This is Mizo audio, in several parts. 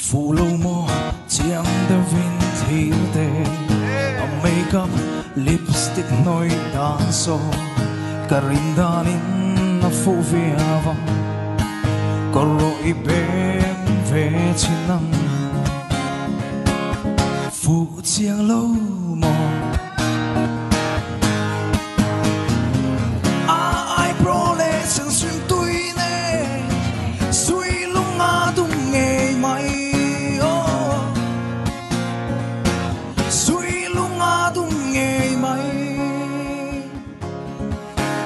Fuh lo maw chiang deuhin thlir te A makeup lipstick hnawih dan saw Ka rin danin a fuh viau ang Kawr rawh i beng ve chin ang Fuh chiang lo maw A eyebrow leh sensiun tui nen Sui lung a dum ngei mai aw Sui lung a dum ngei mai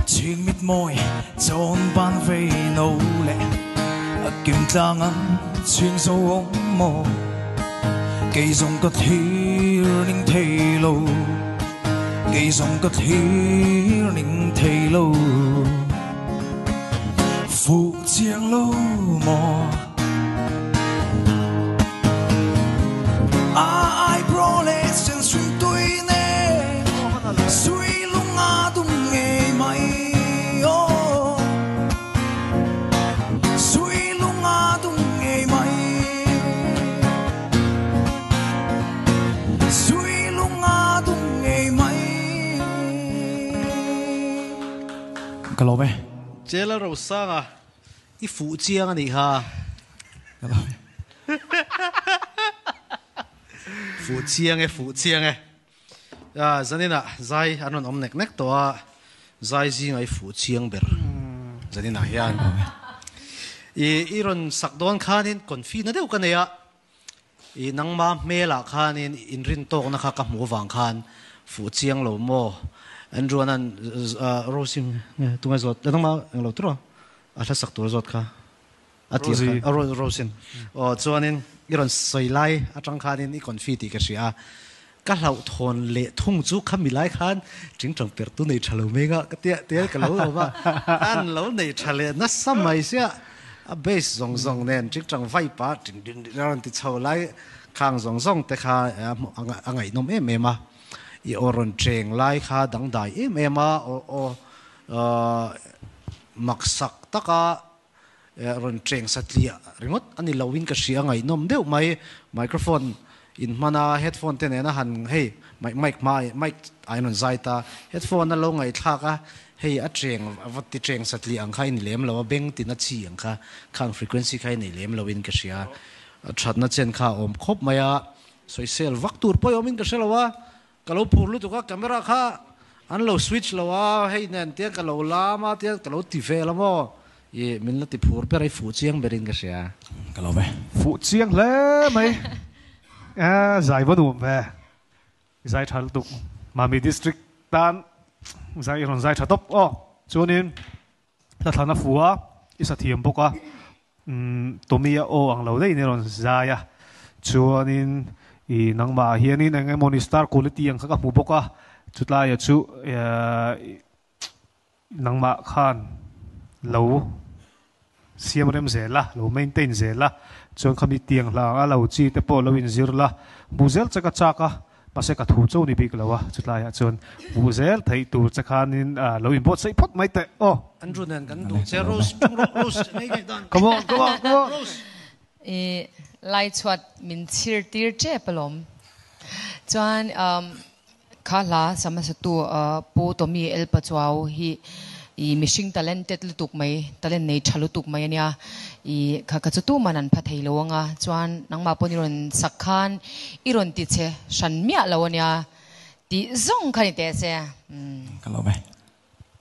Chhing mit mawi chawn ban vei no leh A kim tlang ang chhing zo awm maw Kei zawng ka thlir ning thei lo Kei zawng ka thlir ning thei lo Fuh chiang lo maw A eyebrow leh sen sui tui nen Sui lung a dum ngei mai aw Sui lung a dum ngei mai Sui lung a dum ngei mai Ka lawm e. Chela Rosanga i fuh chiang a nih kha. Fuh chiang e, fuh chiang e. Zaninah zai an rawn awm nek nek tawh a, zai zingah i fuh chiang ber zaninah hian. I rawn sak dawn khanin confi na deuh ka nei a, i nangma hmelah khanin inrintawkna kha ka hmuh avang khan fuh chiang lo maw? Andrew anan Rosie tunge zawt nangma englo tur a, a hla sak tur zawt kha. A tir khan a rawn Rosin aw chuanin i rawn sawi lai atang khanin i confi tih ka hria a, ka hlauhthawn leh thung chu khami lai khan tingtang per tu nei tha lo mai nga ka tia tia ka lo awm a, an lo nei tha leh nasa mai sia a bass zawng zawng nen tingtang vai pa ting ding ding a rawn ti chho lai khang zawng zawng te kha a ngaihnawm em em a, i aw rawn cheng lai kha dangdai em em a aw aw maksak taka Rawn cheng satliah ringawt a ni loin ka hria ngaihnawm deuh mai. Microphone in hman a, headphone te nena han hei mic mic hma mic ah in rawn zai ta. Headphone a lo ngaihthlak a, hei a cheng a va ti cheng satliah ang kha i ni lem lo a, beng tina chi ang kha khang frequency kha i nei lem loin ka hria. Thatna chen kha a awm khawp mai a, sawisel vak tur pawh i awmin ka hre lo a, Ka lo phur lutuk a, camera kha an lo switch lo a, hei nen tiang ka lo lam a tiang ka lo ti vel a maw? Ih, min la ti phur ber a, i fuh chiang berin ka hria. Ka lo ve. Fuh chiang hle mai. E, zai va nuam ve. I zai tha lutuk. Mami district tan zai i rawn zai tha tawp aw. Chuanin hla thlan a fu a, i sa thiam bawk a. Tommy-a aw ang lo daih in i rawn zai a, chuanin i nangmah ah hianin eng emawni star quality ang kha ka hmu bawk a, chutlaia chu nangmah khan lo siam rem zel a, lo maintain zel a, chuan khami tiang hlang a lo chi te pawh lo inzir la, hmu zel che ka chak a. Mahse ka thu cho ni bik lo a, chutlai ah chuan hmuh zel theih tur che khanin lo inbuatsaih phawt mai teh aw. Andrew nen kan duh che Rose ṭung rawh Rose ngei ngei dan. Come on come on come on. Rose. I lai chhuat min chhir tir tep alawm. Chuan kha hla sama satu Pu Tommy Elpa Chuau hi I mihring talented lutuk mai, talent nei tha lutuk mai ania. I kha kha chu tuman an pha thei lo anga, chuan nangmah pawn i rawn sak khan i rawn ti che hran miah lo ania tih zawng kha ni teh se. Ka lawm e.